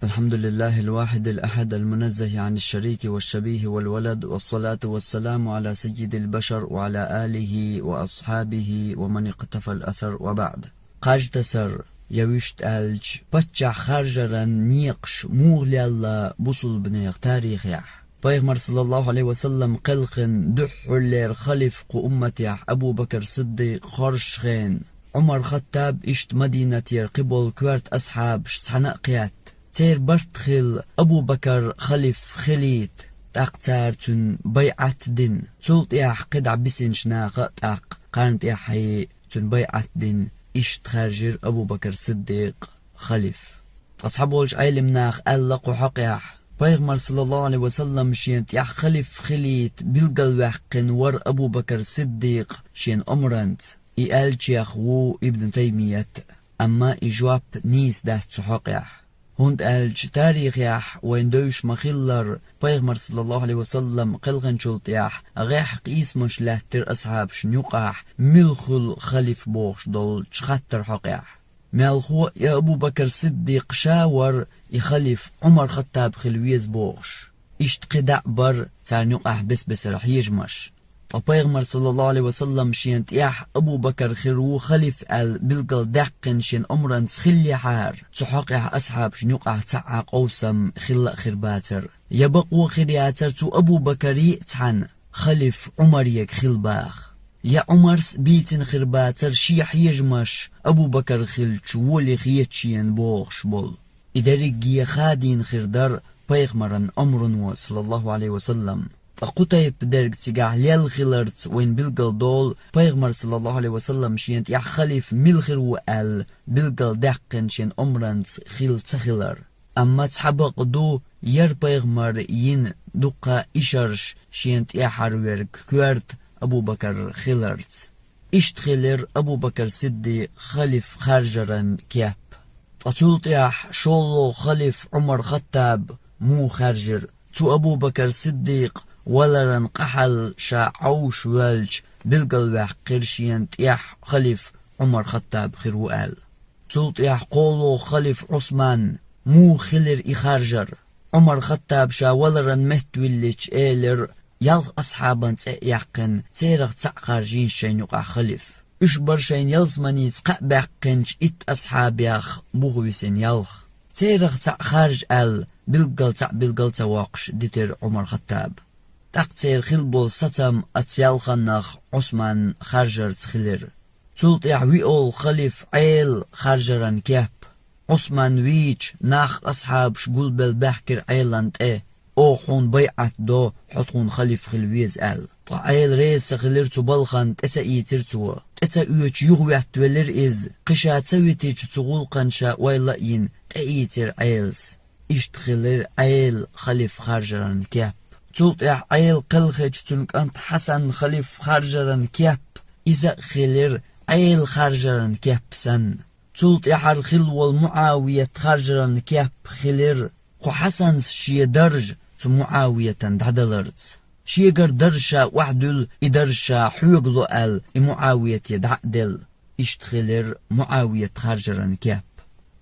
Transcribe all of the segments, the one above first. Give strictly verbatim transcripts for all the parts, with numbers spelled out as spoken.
الحمد لله الواحد الأحد المنزه عن الشريك والشبيه والولد، والصلاة والسلام على سيد البشر وعلى آله وأصحابه ومن اقتفى الأثر، وبعد. Кхаж тасар, я вуьшта аьлча, паччахь харжаран некъаш муха лелла бусулбанех тарихехь. Пайхамар, саллаллаху Ӏалайхи ва саллам, кхелхина дуьххьарлера халиф кху умматехь Абу Бакр Сиддикъ хоржучу хенахь, Ӏумар-Хаттаб, иштта Мадинатера кхиболу коьрта асхьабаш цхьаьна а кхетта, церан барт хилла Абу Бакр халиф хилийта, тӀаккха цара цуьнан байӀат а дина, цул тӀаьхьа кхидӀа бисинчу наха а тӀаккха кхарна тӀаьхье цуьнан байӀат а дина, иштта хаьржира Абу Бакр Сиддикъ халиф. Ткъа цхьаболчу Ӏелам наха аьлла кху хьокъехь, Пайхамар, саллаллаху Ӏалайхи ва саллам, шена тӀехь халиф хилийта билгалваьккхина вара Абу Бакр Сиддикъ шена омранца, и аьллачех ву Ибн Таймият, амма и жоп нийса дац цу хьокъехь. ХӀунда аьлча тарихехь вайна девзаш ма-хиллара, Пайхамар, саллаллаху Ӏалайхи ва саллам, кхелхинчул тӀаьхьа гӀеххьа къийсамаш лаьттира асхьабашна юкъахь, мила хуьлу халиф бохуш долчу хаттар хьокъехь. Мелхо а Абу Бакр Сиддикъ ша вара и халиф Ӏумар-Хаттаб хила веза бохуш. Иштта кхидӀа а бара царна юкъахь бес-бесара хьежамаш. Ткъа Пайхамар, саллаллаху Ӏалайхи ва саллам, шена тӀехь Абу Бакр хир ву халиф аьлла билгалдаьккхина шена омранца хиллехьара, цу хьокъехь асхьабашна юкъахь цхьа а къовсам хилла а хир бацара. Я бакъо хир яцара цу Абу Бакрий а цхьаьна халиф Ӏумарега хила баха. Я Ӏумарс бийцина хир бацара шен хьежамаш Абу Бакр хилча воли хета шена бохуш болу. И дерриге хадийна хир дара Пайхамаран омрано, саллаллаху Ӏалайхи ва саллам. Ткъа кху тайпа дерг цигахь лелла хиларца вайна билгалдолу Пайхамар, саллаллаху Ӏалайхи ва саллам, шена тӀехь халиф мила хир ву аьлла билгалдаьккхина шена омранца хилла ца хилар. Амма цхьа бакъ ду, яра Пайхамара йина дуккха ишарш шена тӀаьхьара верг коьрта Абу Бакр хиларца. Иштта хилира Абу Бакр Сиддикъ халиф харжаран кеп. Ткъа цул тӀаьхьа шолгӀа халиф Ӏумар-Хаттаб муха хаьржира? Цу Абу Бакр Сиддикъ валаран къахьалла ша Ӏовша воьлча билгалваьккхира шена тӀехь халиф Ӏумар-Хаттаб хир ву аьлла. Цул тӀаьхьа кхоалгӀа халиф Ӏусман муха хилира и харжар? Ӏумар-Хаттаб ша валаран меттавиллича элира, ялх асхьабан цӀе а яьккхина, церах цхьаъ харжийна шайна юкъахь халиф. Уьш бара шайна ялсаманица кхаъ баьккхинчу итт асхьабех буха висина ялх. Церах цхьаъ харжа аьлла, билггал цхьаъ билгал а ца воккхуш дитира Ӏумар-Хаттаба. ТӀаккха церан хилла болу сацам оцу ялханнах Ӏусман харжарца хилира. Цул тӀаьхьа виолгӀа халиф Ӏела харжаран кеп. Ӏусман вийча, нах асхьабаш гулбелла баьхкира Ӏелан тӀе: «Оха хьуна байӀат до, хьо тхуна халиф хила веза», – аьлла. Ткъа Ӏела реза ца хилира цу балхана, тӀе ца ийцира цо. ТӀе ца оьцуш юхаветтавелира иза. Кхин ша ца витича, цу гӀуллакхана ша ойла а йина, тӀеийцира Ӏелас. Иштта хилира Ӏела халиф харжаран кеп. Цул тӀаьхьа Ӏела кхелхича, цуьнан кӀант Хьасан халиф харжаран кеп. Иза а хилира Ӏела харжаран кеп санна. Цул тӀаьхьара хилла волу МуӀавият харжаран кеп хилира, кху Хьасанс шен дарж цу МуӀавиятан дӀадаларца. Шегара дарж ша охьадуьллу, и дарж ша хьоьга ло аьлла, и МуӀавияте дӀа а делла. Иштта хилира МуӀавият харжаран кеп.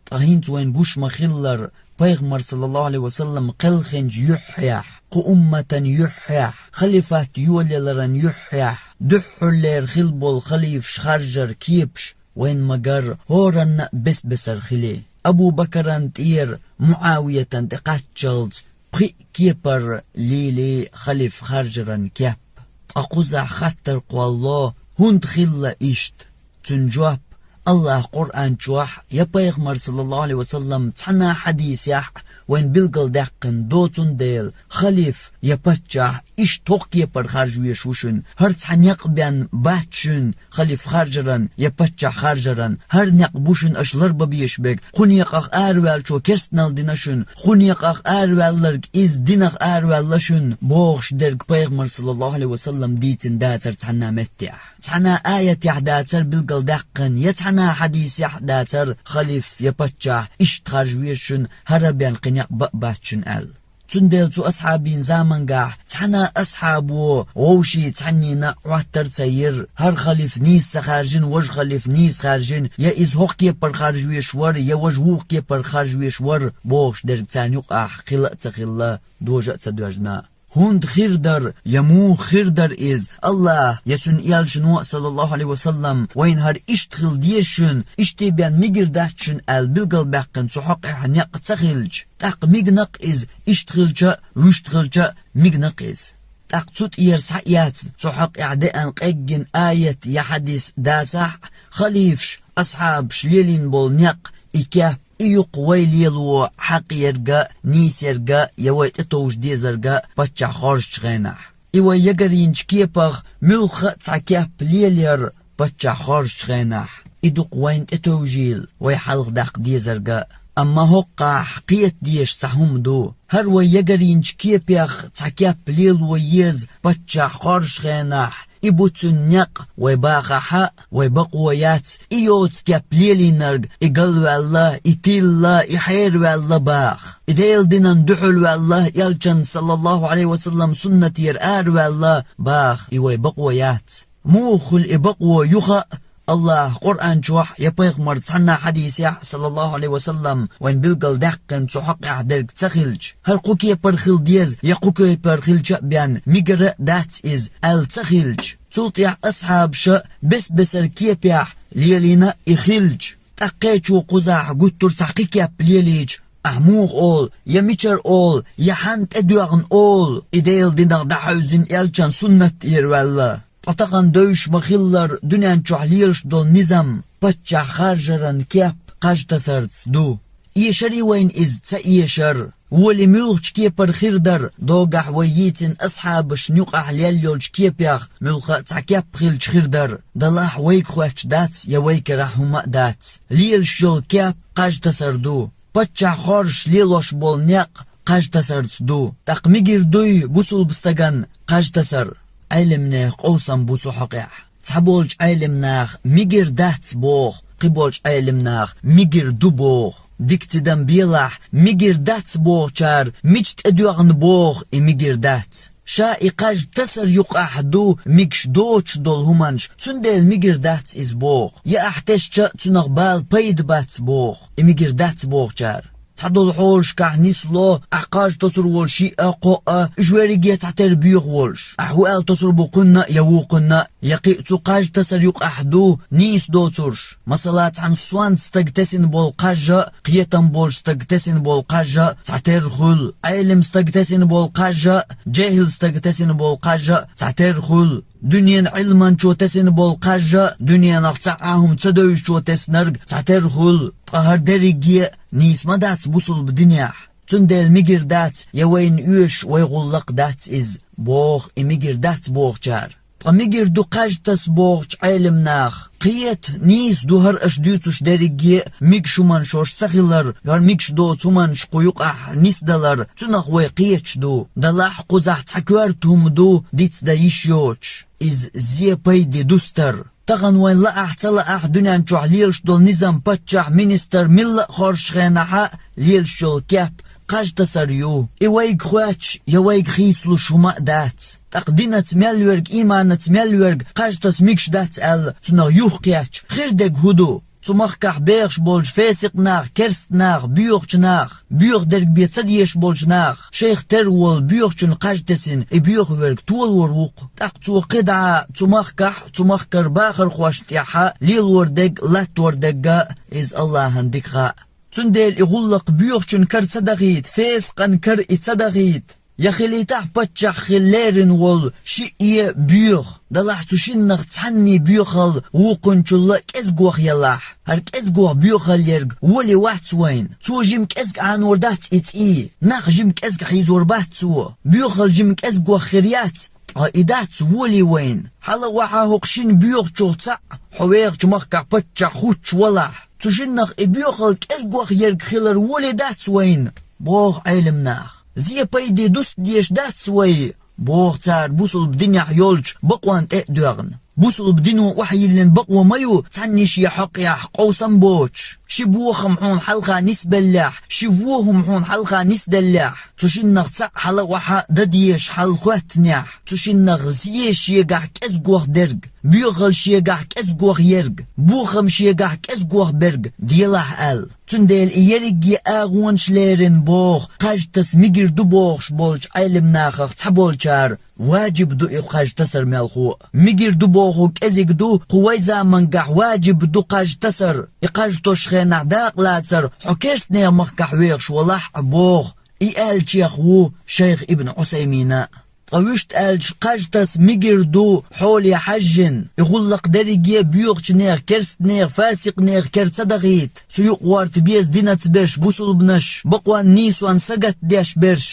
Ткъа хӀинца вайна гуш ма-хиллара, Пайхамар, саллаллаху Ӏалайхи ва саллам, кхелхинчу юьххьехь, кху умматан юьххьехь, халифат йолаяларан юьххьехь, дуьххьарлера хилла болу халифаш харжар кепаш вайна ма-гарра, хӀоранна а бес-бесара хили. Абу Бакаран тӀера МуӀавиятан тӀе кхаччалц пхиъ кепара лийли халиф харжаран кеп. Ткъа кхузахь хаттар кхоллало, хӀунда хилла иштта? Цуьнан жоп: АллахӀа Къуръан чохь я Пайхамар, саллаллаху Ӏалайхи ва саллам, цхьана а хьадисехь вайна билгалдаьккхина доцун дела, халиф я паччахь иштта хӀокху кепара харжа везаш ву шуна. ХӀара цхьа некъ бен бац шуна халиф харжаран я паччахь харжаран, хӀара некъ бу шуна аша ларбан безаш берг. Кху некъах араваьллачо керстанал дина шуна, кху некъах араваьлларг иза динах араваьлла шуна, бохуш дерг Пайхамар, саллаллаху Ӏалайхи ва саллам, дийцина дацара цхьана а меттехь. Цхьана а аятехь дацара билгалдаьккхина, я цхьана а хьадисехь дацара халиф я паччахь иштта харжа веза шуна, хӀара бен кхин некъ бан а бац шуна аьлла. Цундела цу асхьабийн замангахь цхьана а асхьабо вовшийн цхьаннена а Ӏоттар ца йира, хӀара халифа нийса ца хаьржина, важа халифа нийса хаьржина, я иза хӀокху кепара харжа веш вара, я важа вукху кепара харжа веш вара, бохуш дерг царна юкъахь хила а ца хилла, дожа а ца доьжна. ХӀунда хир дара, я муха хир дара иза? АллахӀа я Цуьнан Элчано, саллаллаху Ӏалайхи ва саллам, вайна хӀара иштта хила деза шуна, иштта бен мегар дац шуна аьлла билгалбаьккхина цу хьокъехь некъ ца хилча, тӀаккха мегна-кх иза, иштта хилча а, вуьшта хилча а, мегна-кх иза. ТӀаккха цу тӀера схьаэцна, цу хьокъехь деана къеггина аят я хьадис дацахь а, халифаш, асхьабаш лелийна болу некъ, и кеп, и юкъ вай лело хьакъ ерг а, нийса ерг а, я вай тӀетовжа дезарг а паччахь хоржучу хенахь. И вай ягар йинчу кепах муьлхха а цхьа кеп лелаяр паччахь хоржучу хенахь. И ду-кх вайна тӀетовжийла вай хьалха даккха дезарг а. Амма хӀокхахь кхета дезаш цхьа хӀума ду. ХӀара вай ягар йинчу кепех цхьа кеп лело еза паччахь хоржучу хенахь, и бу цуьнан некъ, вай бахахь а, вай бакъо яц, и йоцу кеп лелийнарг, и галваьлла, и тилла, и хьераваьлла баха. И Делан динан дуьхьал ваьлла, Элчан, саллаллаху Ӏалайхи ва саллам, суннатера араваьлла баха, и вай бакъо яц. Муха хуьлу и бакъо юха а, АллахӀа Къуръан чохь я пайхамар цхьанна хьадисехь, саллаллаху Ӏалайхи ва саллам, вайна билгалдаьккхина цу хьокъехь дерг ца хилча, хӀара кху кепара хила деза, я кху кепара хилча а бен, мегар а дац иза, аьлла ца хилча, цул тӀаьхьа асхьабаша бес-бесара кепехь лелийна а и хилча, тӀаккха кхечо кхузахь гуттар а цхьа кхин кеп лелийча, ахь муха олу, я мичара олу, я хьанна тӀедоьгӀна олу, и Делан динах дӀахьаьвзина, Элчан суннат тӀера ваьлла? Ткъа тахана девзаш ма-хиллара дуьнен чохь лелаш долу низам паччахь харжаран кеп кхаж тасарца ду. Эшарий вайна иза, ца эшара? Волий муьлххачу кепара хир дара, догахь вай йийцина асхьабашна юкъахь лелла йолчу кепех муьлхха а цхьа кеп хилча хир дара. Далахь вайга хоьттуш дац, я вай карахь хӀума а дац. Лелаш йолу кеп кхаж тасар ду. Паччахь хоржуш лелош болу некъ кхаж тасарца ду. ТӀаккха мегар дуй бусулба стаган кхаж тасар? Ӏелимнехан къовсам бу цу хьокъехь. Цхьаболчу Ӏелимнаха мегар дац боху, кхиболчу Ӏелимнаха мегар ду боху. Дика тидам белахь, мегар дац бохучара мича тӀедоьгӀна боху и мегар дац? Ша и кхаж тасар юкъахь ду мегаш доцуш долу хӀуманаш, цундела мегар дац иза боху. Я ахь тесча а цунах бала пайда бац боху, и мегар дац бохучара. Цхьадолу хьолашкахь нисло, ахь кхаж тосур волу шиъ а, кхоъ а, уьш верриге цхьатера боьха волуш. Ахь ву аьлла тосур бу кхунна а, я вукхунна а, я кхин а цу кхаж тасар юкъахь ду нийса доцурш. Масала, цхьана сонта стага тесина болу кхаж а, кхетам болчу стага тесина болу кхаж а цхьатера хуьлу, Ӏелим стага тесина болу кхаж а, жехӀил стага тесина болу кхаж а цхьатера хуьлу. Дуьненан Ӏилманчо тесина болу кхаж а, дуьненах цхьа а хӀума ца девзачо теснарг цхьатера хуьлу. Ткъа хӀара дерриге а нийса ма дац бусулба динехь. Цундела мегар дац, я вайна оьшуш вай гӀуллакх дац иза, боху и мегар дац бохучара. Ткъа мегар ду кхаж таса бохучу Ӏелимнаха? Кхета, нийса ду хӀара аша дуьйцуш дерриге а мегаш хӀуманаш ца хилар, хӀара мегаш доцу хӀуманаш кху юкъахь нисдалар, цунах вай кхеташ ду. Далахь кхузахь цхьа коьрта хӀума ду, диц дан йиш йоцуш, иза зе-пайде дустар. Тахана вайн лаахь ца лаахь дуьнен чохь лелаш долу низам, паччахь, министр, милла а хоржучу хенахь а лелаш йолу кеп кхаж тасар ю. И вайга хоьттуш я вайга хийцалуш хӀума а дац. ТӀаккха динаца мел верг, ийманаца мел верг кхаж таса мегаш дац аьлла, цунах юхакхетча, хир дерг хӀун ду? Цу махкахь бехаш болчу фесикъ нах, керст нах, боьхачу нах, боьха дерг бен ца дезаш болчу нах, шайх тера волу боьхачун кхаж тесина, и боьха верг толор ву-кх. ТӀаккха цо кхидӀа а цу махкахь, цу махкара бахархошна тӀехь а лелор дерг, латтор дерг а, иза Аллахьан дика хаьа. Цундела и гӀуллакх боьхачун кара ца дахийта, фесикъан кара и ца дахийта. Я хилийтахь паччахь хила леррина волу шиъ е боьха, далахь цу шиннах цхьанний боьхалла вукхунчул а кӀезгох ялахь. ХӀара кӀезгох боьхалла ерг волий вац вайна. Цо жима кӀезиг Ӏанор дац и цӀий, нах жима кӀезиг хьийзор бац цо. Боьхалла жима кӀезгох хир яц, ткъа и дац волий вайна. Хьала а вахьа хӀокху шина боьхачух цхьаъ хьо вехачу махкахь паччахь хӀуттуш валахь. Цу шиннах и боьхалла кӀезгох ерг хилар волий дац вайна, боху Ӏелимнаха. Зе-пайде дуста дезаш дац вай, боху цара бусулба динехь йолчу бакъонна тӀе а доьгӀна. Бусулба дино охьайиллина бакъо ма ю цхьанне шен хьокъехь къовсам боцуш, Ши бохам хьуна хьалха нисбеллехь, ши во хӀума хьуна хьалха нисделлехь, цу шиннах цхьаъ хьала-охьа дан дезаш хьал хоьттинехь, цу шиннах зе шегахь кӀезгох дерг, боьхалла шегахь кӀезгох ерг, бохам шегахь кӀезгох берг делахь аьлла. Цундела и ерриге агӀонаш леррина боху кхаж таса мегар ду бохуш болчу Ӏелам нахах цхьаболчара, важиб ду и кхаж тасар мелхо а. Мегар ду боху кӀезиг ду, кху вай замангахь важиб ду кхаж тасар. И кхаж тосучу хенахь дакъалацар хьо керстанех махкахь вехаш валахь а боху. И аьллачех ву шайх Ибн Ӏусаймина. Ткъа вуьшта аьлча, кхаж таса мегар ду хьоле хьаьжжина, и гӀуллакх дерриге а боьхачу нехан, керстанехан, фасикънехан кара ца дахийта, цу юкъа гӀорта беза динаца берш бусулбанаш, бакъонан нийсонна сагатдеш берш.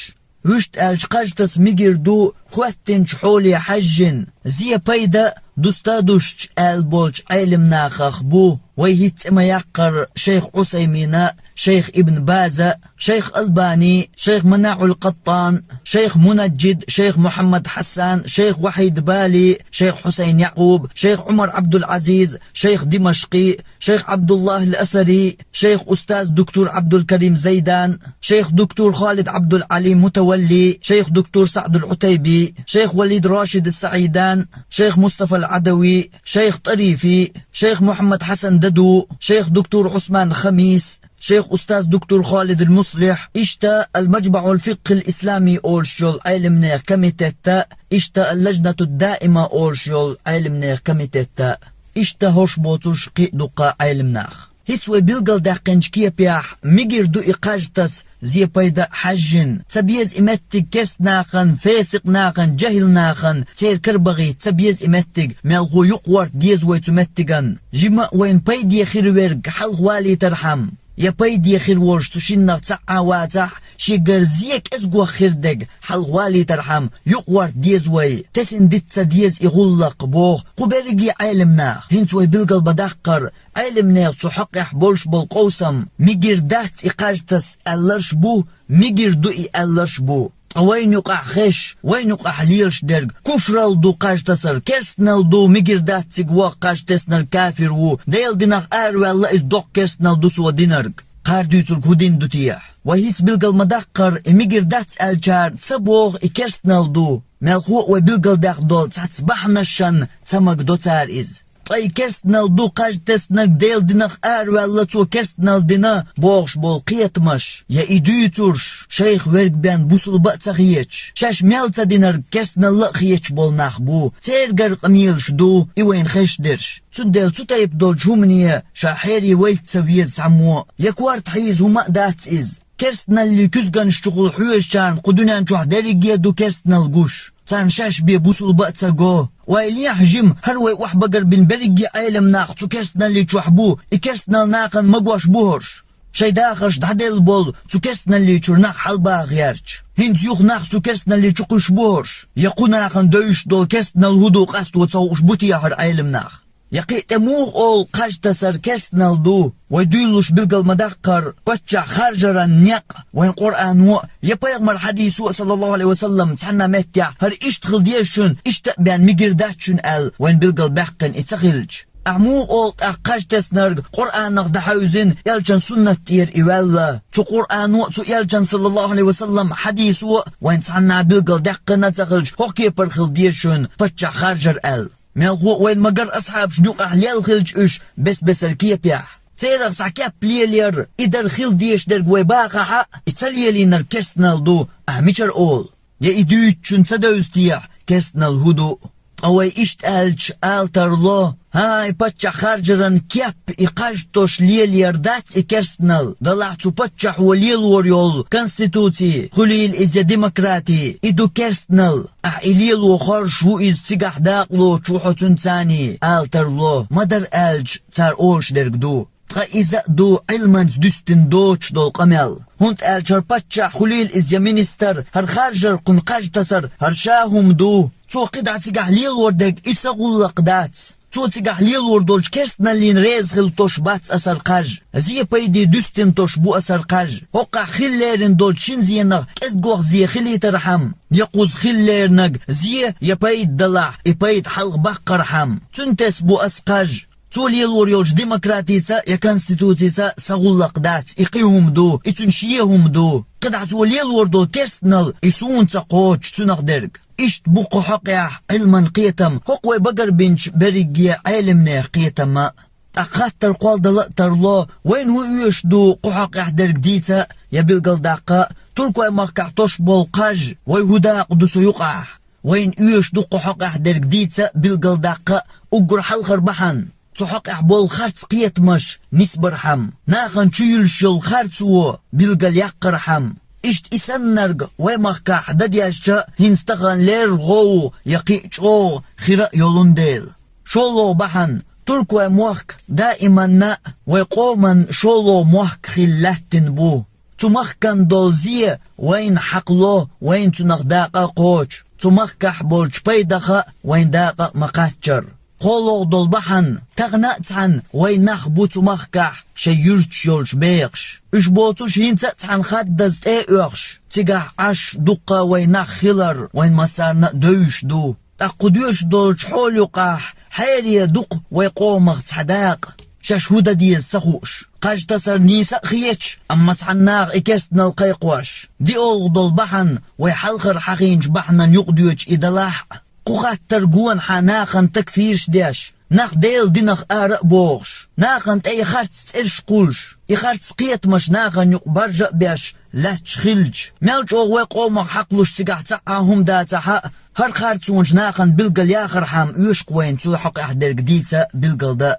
Вуьшта аьлча, кхаж таса мегар ду хоьттинчу хьоле хьаьжжина, зе пайда а, дуста а дузуш аьлла болчу Ӏелам нахах бу. Вай хӀинца цӀе ма яккхара шайх Ӏусаймина, шайх Ибн База, шайх Албани, шайх МанаӀул Къаттан, шайх Мунаджид, шайх Мухьаммад Хьасан, шайх Вахьид Бали, шайх Хьусайн Якъуб, шайх Ӏумар Ӏабдул-Ӏазиз, шайх Димашкъи, шайх Ӏабдуллахь ал-Асари, шайх устаз доктор Ӏабдул-Карим Зайдан, шайх доктор Халид Ӏабдул-Ӏали Мутавалли, шайх доктор СаӀдул Ӏутайби, шайх Валид Рашид ас-Саидан, шайх Мустафа ал-Ӏадави, шайх ТӀарифи, шайх Мухьаммад Хьасан Даду, шайх доктор Ӏусман Хамис, шайх устаз доктор Халид ал-Муслихь, иштта ал-МаджмаӀул фикъхӀил ислами олуш йолу Ӏелам нехан комитет а, иштта ал-Лажнатуд-Даима олуш йолу Ӏелам нехан комитет а, иштта хӀорш боцурш кхин а дуккха Ӏелам нах. ХӀинца вай билгалдаьккхинчу кепехь мегар ду и кхаж таса зе пайда а хьаьжжина, ца беза и меттиг керста нахана, фесикъ нахана, жахӀил нахана, церан карабахийта ца беза и меттиг, мелхо юкъа гӀорта деза вай цу меттиган. Жима а вайна пайде хир верг хьалха валийтархьама, я пайде хир волуш цу шиннах цхьаъ а вацахь, шегара зе кӀезгох хир дерг хьалха валийтархьама, юкъа гӀорта деза вай, тесина дита ца деза и гӀуллакх боху кху берриге а Ӏелам наха. ХӀинца вай билгал бан даккхара, Ӏелам нехан цу хьокъехь болуш болу къовсам, мегар дац и кхаж таса аьлларш а бу, мегар ду и аьлларш а бу. Ткъа вайна юкъахь хезаш, вайна юкъахь лелаш дерг куфралла ду кхаж тасар, керстаналла ду, мегар дац цига ваха, кхаж теснарг кафир ву, Делан динах араваьлла, иза доккха керстаналла ду цо динарг. Кхара дуьйцург хӀун дин ду техьа? Вай хӀинца билгал ма даккхара, и мегар дац аьллачара ца боху и керстаналла ду. Мелхо а вай билгалдаьккхина долу цхьацца бахьанашшанна ца магадо цара иза. Ткъа и керстаналла ду, кхаж теснарг Делан динах араваьлла, цо керстаналла дина бохуш болу кхетамаш, я и дуьйцурш шайх верг бен бусулба а ца хеташ, шаьш мел ца динарг керстаналла а хеташ болу нах бу, церан гара къамелаш ду и вайна хезаш дерш. Цундела цу тайпа долчу хӀумане ша хьерий вайта ца веза цхьаммо а, я корта хьийза хӀума а дац иза. Керстаналлин куьзганаш чухула хьоьжучарна кху дуьнен чохь дерриге а ду керстаналла гуш. Царна шаьш бен бусулба а ца го. Вай лехьа жима, хӀара вай охьабагар бина берриге а Ӏелам нах цу керстаналлин чохь бу, и керстаналла нахана магош бу хӀорш. Шайн дахарш дӀаделла болу цу керстаналлин чуьра нах хьалабаха гӀерташ. ХӀинца юха нах цу керстаналлин чу кхуьссуш бу хӀорш. Я кху нахана девзаш долу керстаналла хӀун ду къасто ца хууш бу те хӀара Ӏелам нах? Я кхин а тӀе муха олу кхаж тасар керстаналла ду? Вай дуьйлалуш билгал ма даккхара, паччахь харжаран некъ вайн Къуръано а, я пайхамар хьадисо а, саллаллаху Ӏалайхи ва саллам, цхьанна меттехь хӀара иштта хила деза шуна, иштта а бен мегар дац шуна аьлла, вайн билгал баьккхина и ца хилча. Ахьа муха олу тӀаккха кхаж теснарг Къуръанах дӀахьаьвзина, элчан суннат тӀера и ваьлла? Цу Къуръано а, цу элчан, саллаллаху Ӏалайхи ва саллам, хьадисо а вайн цхьанна билгал даьккхина а ца хилча, хӀокху кепара хила деза шуна паччахь харжар аьлла. Мелхо а вайн магар асхьабашна юкъахь лелла хилча уьш бес-бесара кепехь. Церах схьа кеп лелаяр, и дар хила дезаш дерг вай бахахь а, и ца лелийнарг керстаналла ду, ахьа мичара олу? Я и дуьйцучунна ца девза техьа керстаналла хӀун ду? Ткъа вай иштта аьлча, ала тарло: «ХӀай, паччахь харжаран кеп, и кхаж тосуш лелаяр дац и керстаналла, делахь цу паччахьо лелор йолу конституци, хуьлийла иза демократи, и ду керстаналла. Ахьа и лело хоржуш ву иза цигахь дакъалоцуш ву хьо цуьнца», — ала тарло. Ма-дарра аьлча, цара олуш дерг ду. Ткъа иза а ду Ӏилманца дуьстина доцуш долу къамел. ХӀунда аьлча хӀара паччахь, хуьлийла иза я министр, хӀара харжар, кхунна кхаж тасар, хӀара ша хӀума ду. Цо кхидӀа цигахь лелор дерг и са гӀуллакх дац. Цо цигахь лелор долчу керстаналлина реза хила тосуш бац аса хӀара кхаж. Зе пайде дуьстина тосуш бу аса хӀара кхаж. ХӀокхахь хила лерина долчу шина зенах кӀезгох зе хилийтархьама, я кхуза хила леринарг зе я пайда далахь, и пайда хьалха баккхархьама, цуьнан тесна бу аса кхаж. Цо лелор йолчу демократица я конституцица сан гӀуллакх дац, и кхин хӀума ду, и цуьнан шен хӀума ду. КхидӀа цо лелор долу керстанал, и суна ца кхочуш цуьнах дерг. Иштта бу кху хьокъехь Ӏилман кхетам, хӀокху вай багарбинчу берриге Ӏелимнех кхетам а. ТӀаккха хаттар кхолладала а тарло, вайна хӀун оьшуш ду кху хьокъехь дерг дийца а, я билгалдаккха а, туркойн махкахь тосуш болу кхаж, вай хӀун дакъа ду цу юкъахь? Вайна оьшуш ду кху хьокъехь дерг дийца а, билгалдаккха а, уггар хьалхара бахьана, цу хьокъехь болу харц кхетамаш нисбархьама, нахана чу юьллуш йолу харцо билгалъяккхархьама. Иштта и саннарг вай махкахь дан дезча, хӀинца тахана лерра гӀовгӀа я кхин а чӀогӀа хир а йолун дела. ШолгӀа бахьана, туркойн мохк даиманна а вай къоман шолгӀа мохк хилла лаьттина бу. Цу махкана долу зе вайна хьакхало, вайна цунах дакъа а кхочу, цу махкахь болчу пайдаха а вайн дакъа а ма кхаччара. КхоалгӀа долу бахьана, тахана а цхьаьна вайн нах бу цу махкахь шайн юьрташ йолчу бехаш. Уьш боцуш хӀинца а цхьаьна хаддаза тӀе а оьхуш, цигахь Ӏаш дуккха а вайн нах хилар вайн массарна а девзаш ду. ТӀаккха кху доьшуш долчу хьола юкъахь хьере ду-кх вай къомах цхьа дакъа, шаьш хӀун дан деза ца хууш. Кхаж тасар нийса а хеташ, амма цхьана наха и керстанал кхайкхош. ДиолгӀа долу бахьана, вай хьалхара хьахийначу бахьанан юкъадоьдуш и далахь а, кху хаттар гонахьа нахана такфирш деш, нах Делан динах ара а бохуш, нахана тӀе и харц цӀераш кхуллуш, и харц кхетамаш нахана юкъа баржа а беш лаьтташ хилча, мел чӀогӀа вай къомах хьакхалуш цигахь цхьа а хӀума дацахь а, хӀара харцонаш нахана билгалъяхархьама оьшу-кх вайна цу хьокъехь дерг дийца а, билгалдан а.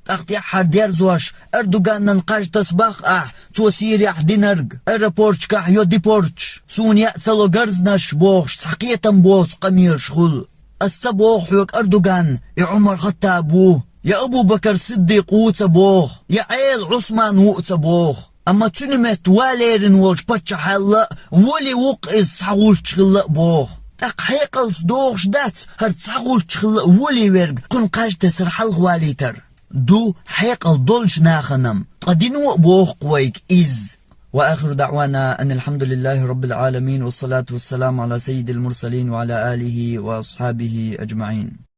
ТӀаккха тӀаьххьара дерзош, Эрдоганан кхаж тасабахь ахь, цо Сирехь динарг, аэропорташкахь йо депорташ, суна яа ца ло гарзнаш бохуш, цхьа кхетам боцу къамелаш хуьлу. Ас ца боху хьоьга Эрдоган и Ӏумар-Хаттаб ву, я Абу-Бакар Сиддикъ ву ца боху, я Ӏела Ӏусман ву а ца боху. Амма цуьнан метта валерина волчу паччахьалла а, воли ву-кх иза цхьа гӀулч хилла а боху. ТӀаккха хьекъалца догӀуш дац хӀара цхьа гӀулч хилла а воли верг кхуьнан кхаж тесар хьалха валийтар? Ду хьекъал долчу нахана-м, ткъа дино а боху-кх вайга иза. وآخر دعوانا أن الحمد لله رب العالمين، والصلاة والسلام على سيد المرسلين وعلى آله وأصحابه أجمعين.